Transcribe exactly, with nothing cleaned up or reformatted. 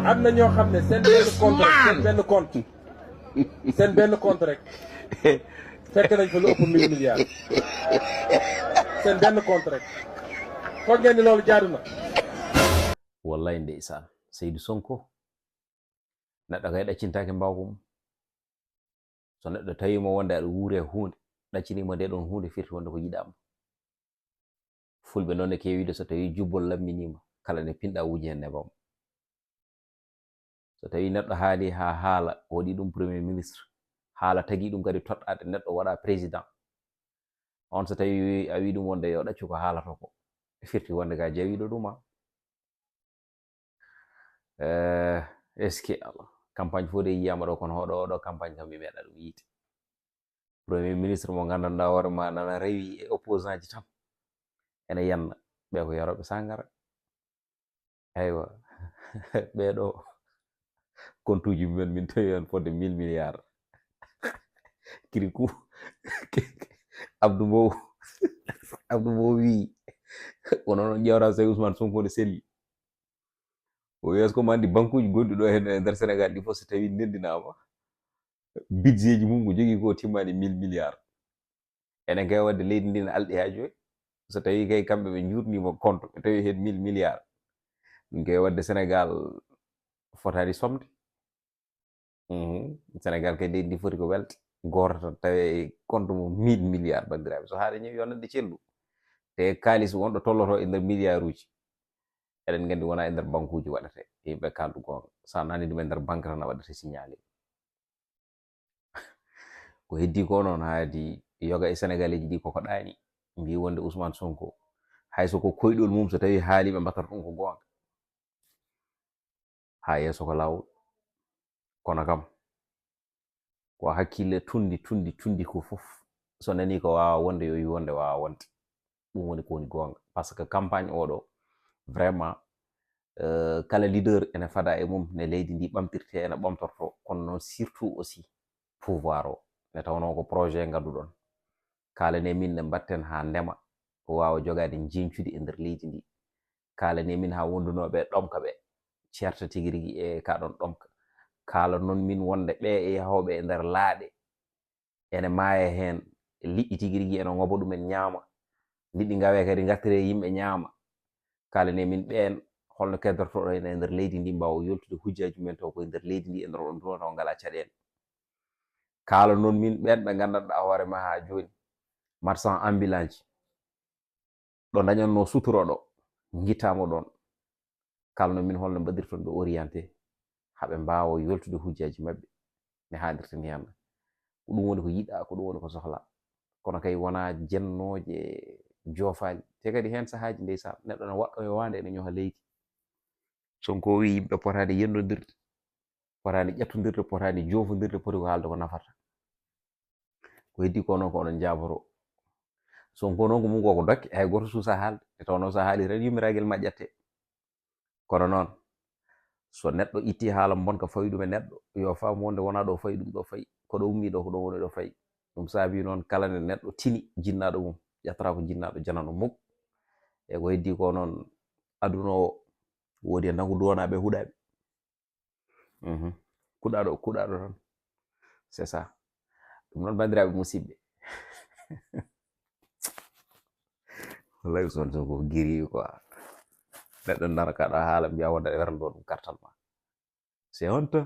Am na ñoo xam ne seen benn compte rek, seen benn compte, seen benn compte rek, fekk nañ fa lu ëpp mille milliards. Seen benn compte rek. Foog ngeen ni loolu jaadu na? Wallahi ndeysaan, Seydou Sonko, neɗɗo kay ɗaccintaake mbawka mum. So neɗɗo tawiima wonde aɗa wuuri e huunde, ɗacciniima nde ɗon huunde, firti wonde ko yiɗaama. Fulɓe noon ne keewi wiide, so tawii jubbol lamminiima, kala ne pinɗa wuji heen nebam. So tawii neɗɗo haali haa haala, o waɗi ɗum premier ministre, haala tagi ɗum kadi toɗɗaade neɗɗo waɗa président. On so tawii a wii ɗum wonde yo ɗaccu ko haalata ko, firti wonde ka jawiiɗo ɗum a. Eh, est-ce que Allah, campagne fof de yiyaama ɗo, kono hoɗo oɗo campagne kam mi meeɗa ɗum yiide. Premier ministre mo nganndanɗaa hoore ma nana rewi e opposant ji tan, ene yanna, ɓe ko yarooɓe sangara. Aywa, ɓeɗo kontuji mumen min tawi on fodde mille milliards. Kiri ku Abdou Mbow, Abdou Mbow wi, kono noon ƴewra Sey Ousmane Sonko ne selli. O wi, est-ce que ma andi bankuji gonɗi ɗo hen e nder Sénégal ɗi fof so tawi ndendinama, budget ji mum ko jogui ko timmani mille milliards. Enen kay wadde leydi ndi ne alɗi ha jooni. So tawi kay kamɓe ɓe jurnima compte ɓe tawi hen mille milliards, ɗum kay wadde Sénégal fotani somde. Mhm. Sénégal kay leydi ndi foti ko welte, goto tan tawi e compte mum mille milliards, bandiraɓe. So haade ñawi yonande cellu, te kalis wonɗo tolloto e nder milliard uji, eɗen gandi wona e nder banque uji waɗate. Yimɓe kaldu gonga, sa nani ɗum e nder banque tan a waɗata signalé. Ko heddi ko noon, haadi yoga e Sénégalais ji ɗi koko ɗaani, mbi wonde Ousmane Sonko, hay so ko koyɗol mum, so tawi haali ɓe mbattata ɗum ko goonga. Ha yeeso ko laawol. Kono kam, ko hakkille tundi, tundi, tundi ko fof, so nani ko wawa wonde, yo wi wonde wawa wonde. Ɗum woni ko woni goonga. Par ce que campagne oɗo, vraiment, euh, kala leader ene fada e mum, ne leydi ndi ɓamtirte, ene ɓamtorto, kono noon surtout aussi pouvoir o. Ne tawno ko projet ngadduɗon. Kaalane min ne mbatten ha ndema, o wawa jogade jencudi e nder leydi ndi. Kaalane min ha wondunoɓe ɗomka ɓe, certa tigi rigi e ka ɗon ɗomka. Kala noon min wonde ɓe e yahoɓe e nder laaɗe, ene maaya heen, liƴƴi tigi rigi ene ngoba ɗumen ñaama. Ndiɗi ngawe kadi ngattire yimɓe ñaama. Kaalane min ɓeen, holno keddotoɗon en e nder leydi ndi, mbawa yoltude hujjaji mumen taw koye nder leydi ndi, e nder on duno taw ngala caɗeele. Kala noon min ɓeen ɓe nganndanɗa hoore ma ha jooni, marchand ambulant ji, ɗo dañanno suturo ɗo, gittamo ɗon. Kala noon min holno mbaɗirton ɓe orienté, haɓe mbawa yoltude hujjaji maɓɓe, ne haaɗirta ni hannde. Ko ɗum woni ko yiɗa, ko ɗum woni ko sohla. Kono kay wona jennooje joofaali. Te kadi heen sahaaji ndeysaan, neɗɗo ne waɗɗo e waande ene ñoha leydi. Sonko wi yimɓe potaani yenndodirde, potaani ƴettodirde, potaani joofodirde, poti ko haalde ko nafata. Ko heddi ko noon ko onon jaaboto. Sonko noon ko mum ko ko dokke, hay gooto suusa haalde. E taw noon so a haali tan yummiragel ma ƴette. Kono noon, so neɗɗo itti haala bonka fawi ɗum e neɗɗo, yo faam wonde wona ɗo fayi ɗum ɗo fayi, ko ɗo ummi ɗo, ko ɗo woni ɗo fayi. Ɗum saabi noon kala nde neɗɗo tini jinnaaɗo mum, ƴettata ko jinnaaɗo janano muk. E ko heddi ko noon, aduna o woodi e ndangu duwanaaɓe e huɗaaɓe. Mhm. Kuɗaaɗo, kuɗaaɗo tan. C'est ça. Ɗum noon, banndiraaɓe musidɓe. Wallahi, Ousmane Sonko ko giri quoi. Neɗɗo nana kaɗa haala mbiya wonde aɗa werlo ɗum kartal ma. C'est honte.